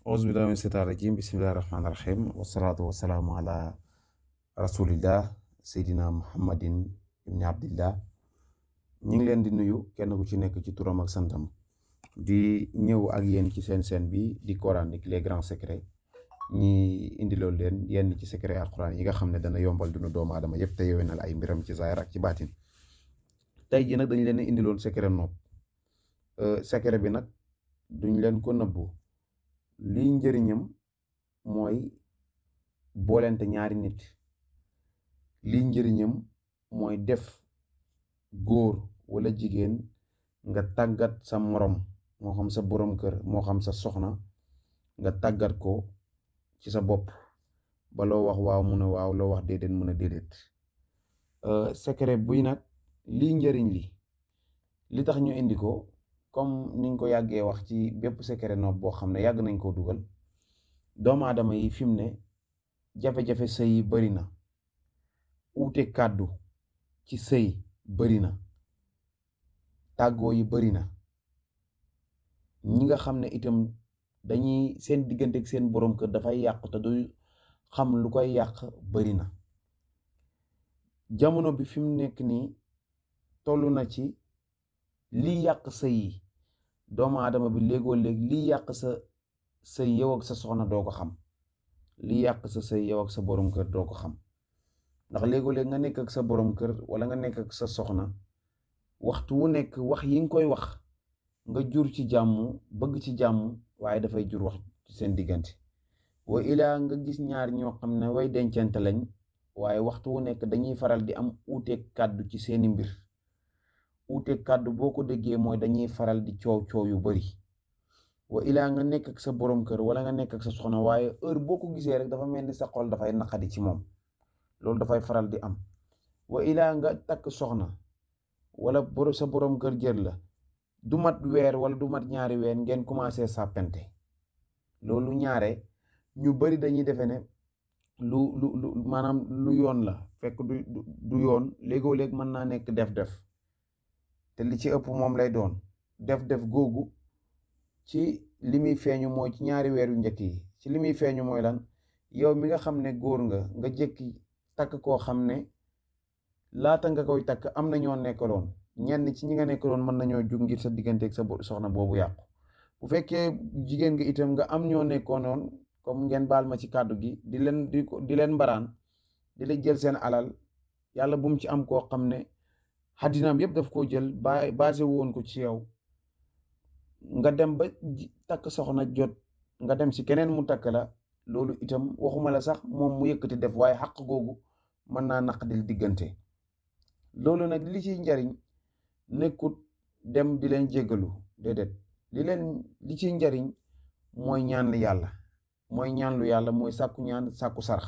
auzu billahi min shaytaani rajim bismillahi rahmaani rahim wasalaatu wasalaamu ala rasulillah seydina muhammadin ibni abdillah. ñu ngi leen di nuyu kenn ku ci nekk ci turam ak santam di ñëw ak yéen ci seen bi di coranique les grands secrets ñi indiloon leen yenn ci secret alquran yi nga xam ne dana yombal dunu doomu aadama yëpp te yowénal ay mbiram ci zaahir ak ci baatin. tey ji nag dañ leen indiloon secret nopp. secret bi nag duñ leen ko nëbbu, liy njëriñam mooy boolente ñaari nit. liy njëriñam mooy def góor wala jigéen nga tàggat sa morom, moo xam sa borom kër moo xam sa soxna, nga tàggat ko ci sa bopp ba loo wax waaw mun a waaw, loo wax déedéet mun a déedéet. secret buy nag liy njëriñ li tax ñu indi ko, comme niñ ko yàggee wax ci bépp secret nopp boo xam ne yàgg nañ koo dugal, doomu aadama yi fi mu ne jafe-jafe sëy yi bari na, uute kàddu ci sëy bari na, tàggoo yi bari na. ñi nga xam ne itam dañuy seen diggante ak seen borom kër dafay yàqu te du xam lu koy yàq bari na. jamono bi fi mu nekk nii toll na ci liy yàq sëy yi, doomu aadama bi léegoo léeg liy yàq sa sëy yow ak sa soxna doo ko xam, liy yàq sa sëy yow ak sa borom kër doo ko xam. ndax léegoo léeg nga nekk ak sa borom kër wala nga nekk ak sa soxna, waxtu wu nekk wax yi nga koy wax nga jur ci jàmm, bëgg ci jàmm, waaye dafay jur wax ci seen diggante. wa ilaa nga gis ñaar ñoo xam ne way dencante lañ, waaye waxtu wu nekk dañuy faral di am uuteeg kàddu ci seeni mbir. uuteeg kàddu boo ko déggee mooy dañuy faral di coow yu bari. wa ilaa nga nekk ak sa borom kër wala nga nekk ak sa soxna, waaye heure boo ko gisee rek dafa mel ni sa xol dafay naqadi ci moom. loolu dafay faral di am. wa ilaa nga takk soxna wala sa borom kër jër la, du mat weer wala du mat ñaari weer ngeen commencé sàppante. loolu ñaare ñu bari dañuy defe ne lu maanaam lu yoon la, fekk du yoon. léegoo léeg mën naa nekk def-def, te li ci ëpp moom lay doon def-def googu. ci li muy feeñu mooy ci ñaari weer yu njëkk yi. ci li muy feeñu mooy lan? yow mi nga xam ne góor nga jékki takk koo xam ne laata nga koy takk am na ñoo nekkaloon, ñenn ci ñi nga nekkaloon mën nañoo jug ngir sa diggante ak sa soxna boobu yàqu. bu fekkee jigéen nga itam nga am ñoo nekkoonoon, comme ngeen baal ma ci kàddu gi, di leen mbaraan, di la jël seen alal. yàlla bu mu ci am koo xam ne xaddinaam yëpp daf koo jël basé woon ko ci yow, nga dem ba takk soxna jot nga dem si keneen mu takk la. loolu itam waxuma la sax moom mu yëkkati def, waaye xaq googu mën naa naqadil diggante. loolu nag li ciy njariñ nekkut dem di leen jéggalu, déedéet. li ciy njariñ mooy ñaan yàlla, mooy ñaan lu yàlla, mooy sàkku ñaan, sàkku sarax.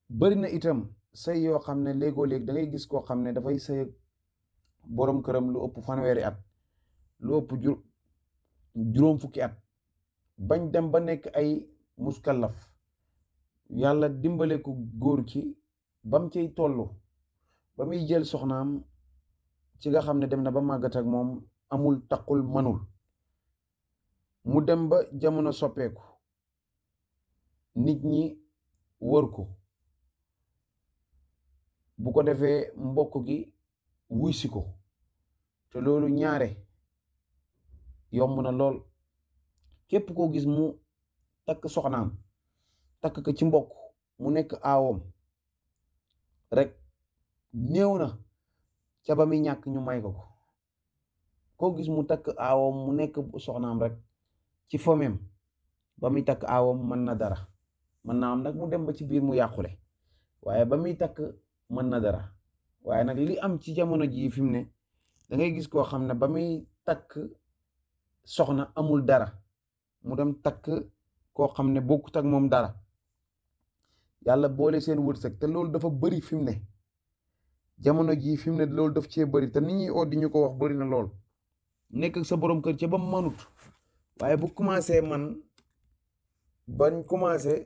bari na itam sëy yoo xam ne léegoo léeg da ngay gis koo xam ne dafay sëy borom këram lu ëpp fanweeri at, lu ëpp juróom fukki at, bañ dem ba nekk ay muskallaf. yàlla dimbale ko góor ki bam ciy tollu, ba muy jël soxnaam ci nga xam ne dem na ba màggat ak moom, amul taqul manul. mu dem ba jamono soppeeku, nit ñi wër ko, bu ko defee mbokk gi wuy si ko. te loolu ñaare yomb na lool. képp koo gis mu takk soxnaam, takk ko ci mbokk mu nekk aawam rek, néew na ca ba muy ñàkk ñu may ko. koo gis mu takk aawam mu nekk soxnaam rek ci fomeem, ba muy takk aawam mën na dara. mën naa am nag mu dem ba ci biir mu yàqule, waaye ba muy takk mën na dara. waaye nag li am ci jamono jii fi mu ne, da ngay gis koo xam ne ba muy takk soxna amul dara, mu dem takk koo xam ne bokkut ak moom dara, yàlla boole seen wërsëg. te loolu dafa bari fi mu ne, jamono jii fi mu ne loolu daf cee bari, te nit ñi oo di ñu ko wax bari na lool. nekk ak sa borom kër ca ba manut, waaye bu commencé man, bañ commencé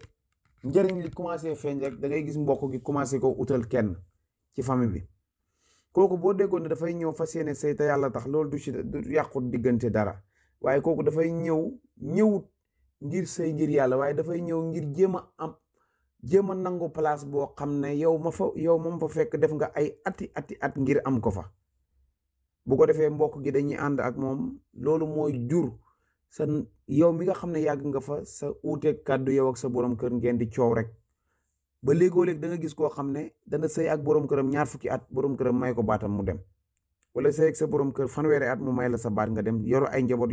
njëriñ li commencé feeñ rek, da ngay gis mbokk gi commencé ko utal kenn ci famille bi. kooku boo déggoon ne dafay ñëw fas yéene sëy te yàlla tax, loolu du yàqut diggante dara. waaye kooku dafay ñëwut ngir sëy ngir yàlla waaye dafay ñëw ngir jéem a nangu place boo xam ne yow moom fa fekk def nga ay ati at ngir am ko fa. bu ko defee mbokk gi dañuy ànd ak moom loolu mooy jur sa yow mi nga xam ne yàgg nga fa sa uuteeg kàddu yow ak sa borom kër ngeen di coow rek ba léegoo-léeg da nga gis koo xam ne dana sëy ak borom këram 20 fukki at borom këram may ko baatam mu dem, wala sëy ak sa borom kër 1 fanweeri at mu may la sa baat nga dem, yoru ay njaboot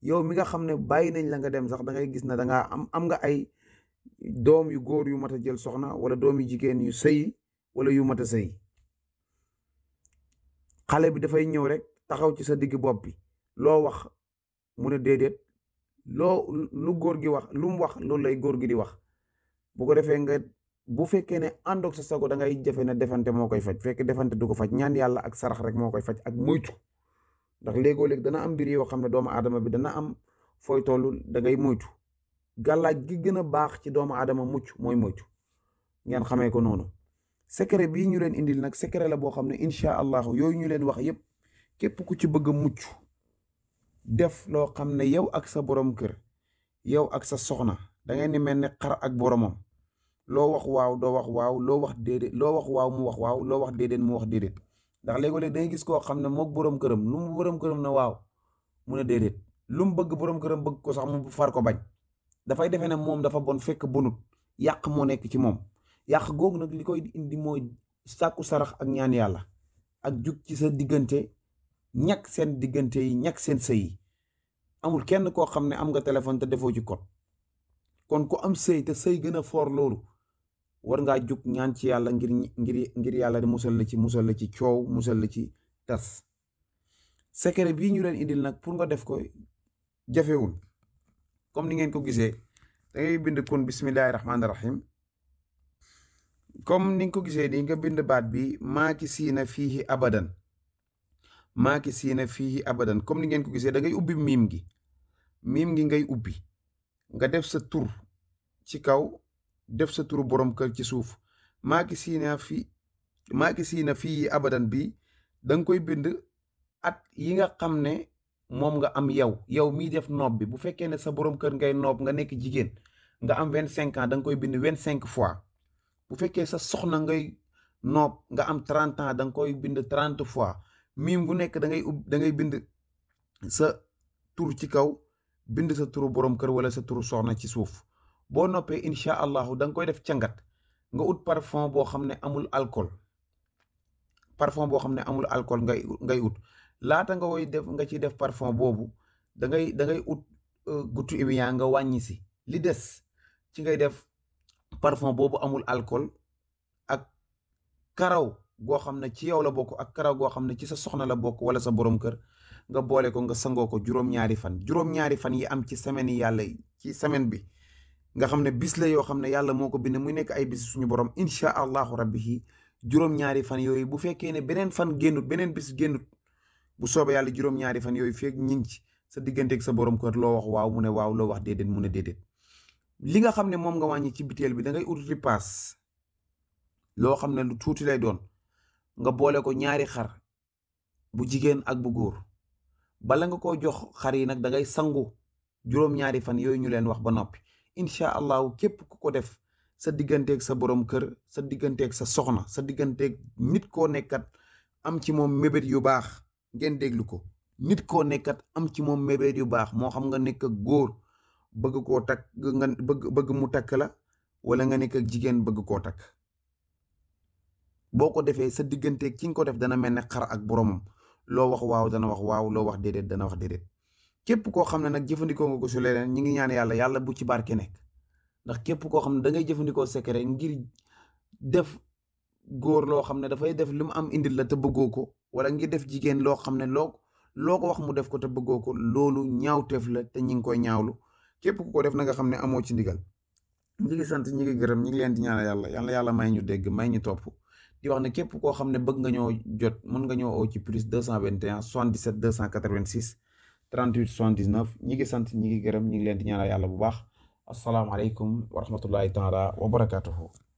yow mi nga xam ne bàyyi nañ la nga dem sax da ngay gis ne da ngaa am nga ay doom yu góor yu mat a jël soxna wala doom yu jigéen yu sëy wala yu mat a sëy. xale bi dafay ñëw rek taxaw ci sa digg bopp bi loo wax mu ne déedéet, lu góor gi wax lu mu wax loolu lay góor gi di wax. bu ko defee nga bu fekkee ne àndoog sa sago da ngay jafe ne defante moo koy faj, fekk defante du ko faj, ñaan yàlla ak sarax rek moo koy faj ak moytu. ndax léegoo-léeg dana am mbir yoo xam ne doomu aadama bi dana am fooy toll da ngay moytu. gàllaaj gi gën a baax ci doomu aadama mucc mooy moytu, ngeen xamee ko noonu. secret bii ñu leen indil nag secret la boo xam ne incha allahu yooyu ñu leen wax yépp képp ku ci bëgg a mucc def loo xam ne yow ak sa borom kër yow ak sa soxna da ngeen di mel ne xar ak boromam. loo wax waaw doo wax waaw, loo wax déedéet, loo wax waaw mu wax waaw, loo wax déedéet mu wax déedéet. ndax léegoo-léeg dangay gis koo xam ne mook borom këram lu mu borom këram na waaw mu ne déedéet, lu mu bëgg borom këram bëgg ko sax mu far ko bañ. dafay defee ne moom dafa bon fekk bonut, yàq moo nekk ci moom. yàq googu nag li koy indi mooy sàkku sarax ak ñaan yàlla ak jug ci sa diggante, ñàkk seen diggante yi, ñàkk seen sëy yi. amul kenn koo xam ne am nga téléphone te defoo ci code. kon ku am sëy te sëy gën a foor loolu war ngaa jug ñaan ci yàlla ngir yàlla di musal la ci coow, musal la ci tas. secret bii ñu leen indil nag pour nga def ko jafewul. comme ni ngeen ko gisee da ngay bind kon bismillahi rahmaani rahim. comme ni nga ko gisee di nga bind baat bi maakisiina fiihi abadan, maakisiina fiihi abadan. comme ni ngeen ko gisee da ngay ubbi miim gi ngay ubbi nga def sa tur ci kaw, def sa turu borom kër ci suuf. maakisiina fiihi abadan bi da nga koy bind at yi nga xam ne moom nga am yow miy def noob bi. bu fekkee ne sa borom kër ngay noob nga nekk jigéen nga am 25 ans da nga koy bind 25 fois. bu fekkee sa soxna ngay noob nga am 30 ans da nga koy bind 30 fois. miim bu nekk da ngay bind sa tur ci kaw, bind sa turu borom kër wala sa turu soxna ci suuf. boo noppee incha allahu da nga koy def cangat, nga ut parfum boo xam ne amul alcool. parfum boo xam ne amul alcool ngay ut. laata nga koy def nga ciy def parfum boobu da ngay ut guttu Evian nga wàññi si li des ci ngay def parfum boobu amul alcool ak karaw goo xam ne ci yow la bokk ak karaw goo xam ne ci sa soxna la bokk wala sa borom kër, nga boole ko nga sangoo ko juróom-ñaari fan yi am ci semaine yi yàlla ci semaine bi nga xam ne bis la yoo xam ne yàlla moo ko bind muy nekk ay bis suñu borom incha allahu rabbi juróom-ñaari fan yooyu bu fekkee ne beneen bis génnut bu soobee yàlla juróom-ñaari fan yooyu feeg ñi ngi ci sa digganteeg sa borom kër loo wax waaw mu ne waaw, loo wax déedéet mu ne déedéet. li nga xam ne moom nga wàññi ci biteel bi da ngay ut ripaas loo xam ne lu tuuti lay doon, nga boole ko 2 xar bu jigéen ak bu góor. bala nga koo jox xar yi nag da ngay sangu juróom-ñaari fan yooyu ñu leen wax ba noppi. incha allahu képp ku ko def sa digganteeg sa borom kër, sa digganteeg sa soxna, sa digganteeg nit koo nekkat am ci moom mébét yu baax. ngeen déglu ko, nit koo nekkat am ci moom mébét yu baax, moo xam nga nekk ak góor bëgg koo takk, nga bëgg mu takk la, wala nga nekk ak jigéen bëgg koo takk. boo ko defee sa digganteeg ki nga ko def dana mel ne xar ak boromam. loo wax waaw dana wax waaw, loo wax déedéet dana wax déedéet. képp koo xam ne nag jëfandikoo nga ko su leneen ñi ngi ñaan yàlla bu ci barke nekk. ndax képp koo xam ne da ngay jëfandikoo secret ngir def góor loo xam ne dafay def li mu am indil la te bëggoo ko, wala ngir def jigéen loo xam ne loo ko wax mu def ko te bëggoo ko, loolu ñaawteef la te ñi ngi koy ñaawlu. képp ku ko def na nga xam ne amoo ci ndigal. ñi ngi sant ñi ngi gërëm ñi ngi leen di ñaanal yàlla may ñu dégg, may ñu topp. di wax ne képp koo xam ne bëgg nga ñoo jot mën nga ñoo oo ci plus 221 77 286 38 79. ñi ngi sant ñi ngi gërëm ñi ngi leen di ñaanal yàlla bu baax. asalaamaaleykum wa rahmatullahi taala wa barakatuhu.